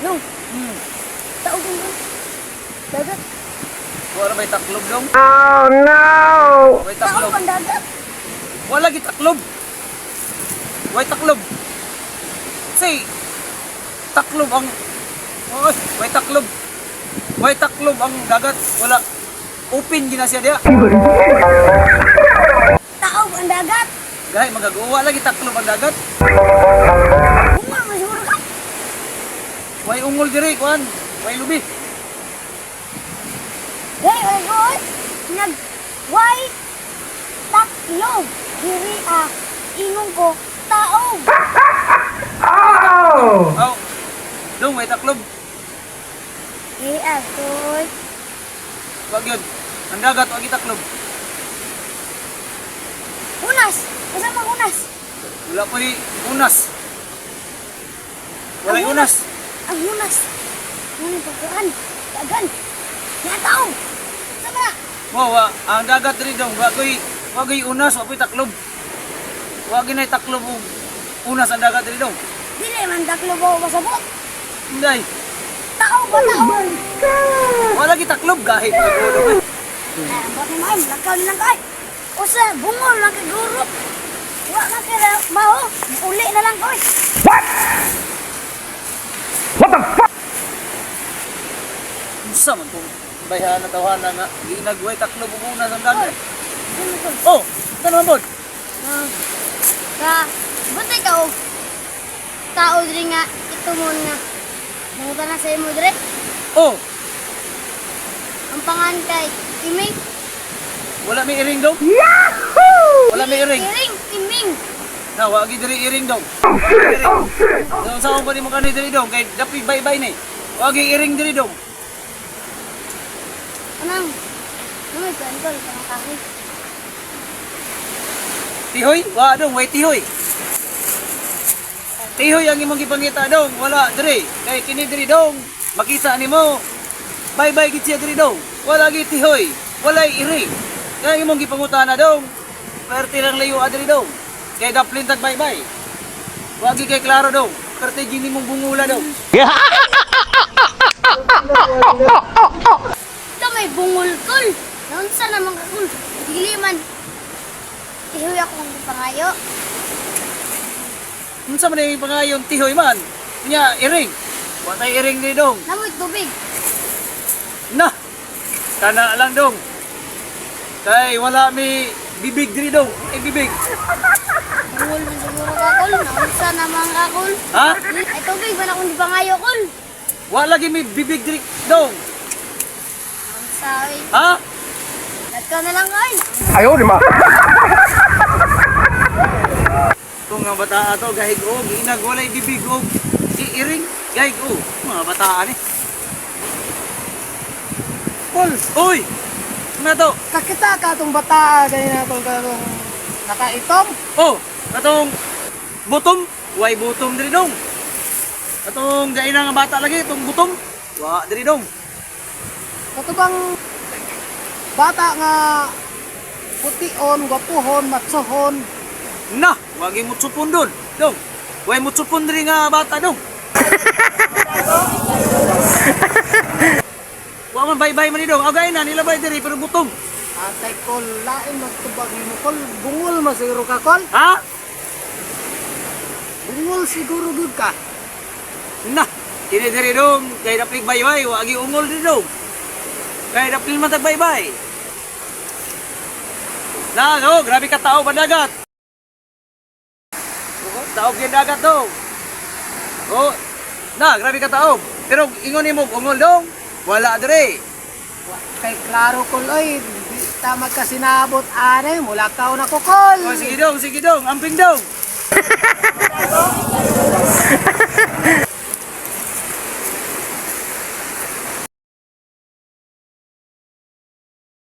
Long. Taog ang dagat. Wala may taklob dong? Oh no! Way Taog taklob. ang dagat. Wala gi taklob. Way taklob. Say taklob ang. Oy, way taklob. Way taklob ang dagat. Wala. Open gina siya diya. Taog ang dagat. Gahi magagawa lagi taklob ang dagat. Bungol mo siguro ka. Way ungol diri kuan. Way lubi. Gani wala ko. Nag way taklob. Diri ah ingon ko taog. Aw. Dong way taklob. Eh akoy. Wag yun. Ang dagat wag taklob. Unas. Asa man unas? Wala po'y unas. Walay unas. Ang unas. Ngani pagkaan? Dagan. Ya taog. Sa man na? Mo wa ang dagat diri dong wa koy wa koy unas, wa koy taklob. Wa ginay taklob og unas ang dagat diri dong. Dili man taklob o pasabot. Inday, Taog ba taog? wala gi taklob gahi. Nagulog, eh. Ay, ang bati mo, lakaw lang kay. Usa, bungol lang kay guro. Wa man kay mao, uli na lang koy. Unsa man tong bayhana tawhana nga giinagway taklob og unas ang dagat. Ano to? Oh, ano man bod? Ah, Ka, buti ka og tao diri nga itumon nga. Mangutan na sa imo dire. Oh, Ang pangan kay Iming. wala may iring dong. Yahoo! Wala may iring. Iring, Iming. Na wa gi diri iring dong. Iring. Dong sa ko nimo kani diri dong kay dapi baybay ni. Wa gi iring diri dong. Anang? Ano may kuan ko kanang kahoy. Tihoy? Wa dong, way tihoy. Tihoy ang imong gipangita dong, wala diri. Kay kini diri dong, makita nimo. Bye-bye gid siya diri dong. Wala gi tihoy, walay iri. Kay imong gipangutana dong. Perti lang layo diri dong. Kay daplin tag bye-bye. Wa gi kay klaro dong. Perti gini mong bungula dong. Ito may bungol kol. Naunsa naman ka kol. Dili man. Tihoy ako ang pangayo. Unsa man ang pangayon tihoy man? Nya iring. Wa tay iring diri dong. Namoy tubig. Na! Kana lang dong. Kay wala mi bibig diri dong. Ay bibig. Bungol man siguro ka kol. Naunsa naman ka kol. Ha? Ay tubig man akong gipangayo kol. Wala lagi mi bibig diri dong. Naunsa oy. Ha? Nagka na lang oy. 哎呦我的妈！ Kung ang bata ato gahig og inag walay bibig og iiring gahig og mga bataan eh. Kol, Uy! Ano to? kakita ka itong bata ganyan na itong katong nakaitom. Oh, katong butom, way butom diri dong. Katong gaina nga bata lagi itong butom. Wa diri dong. Kato bang bata nga pution, gwapuhon, matsohon. Na, wagi mo tsupon dun. Dong. Way mo tsupon diri nga bata dong. Wa man bye-bye man ni dong. Agay na nila bay diri pero gutom. Atay kol, lain magtubag nimo kol, bungol masiguro ka kol. Ha? Bungol siguro gud ka. Na, kini diri dong kay daplig bye-bye, wa agi ungol diri dong. Kay daplig man tag bye-bye. Na, no, grabe ka tao dagat. Oh, tao gyud dagat dong. Oh, na, grabe ka tao. Pero ingon nimo ungol dong, wala diri. Kay klaro kol oy, di ta magkasinabot ane, mula ka na ko kol. Oh, sige dong, amping dong.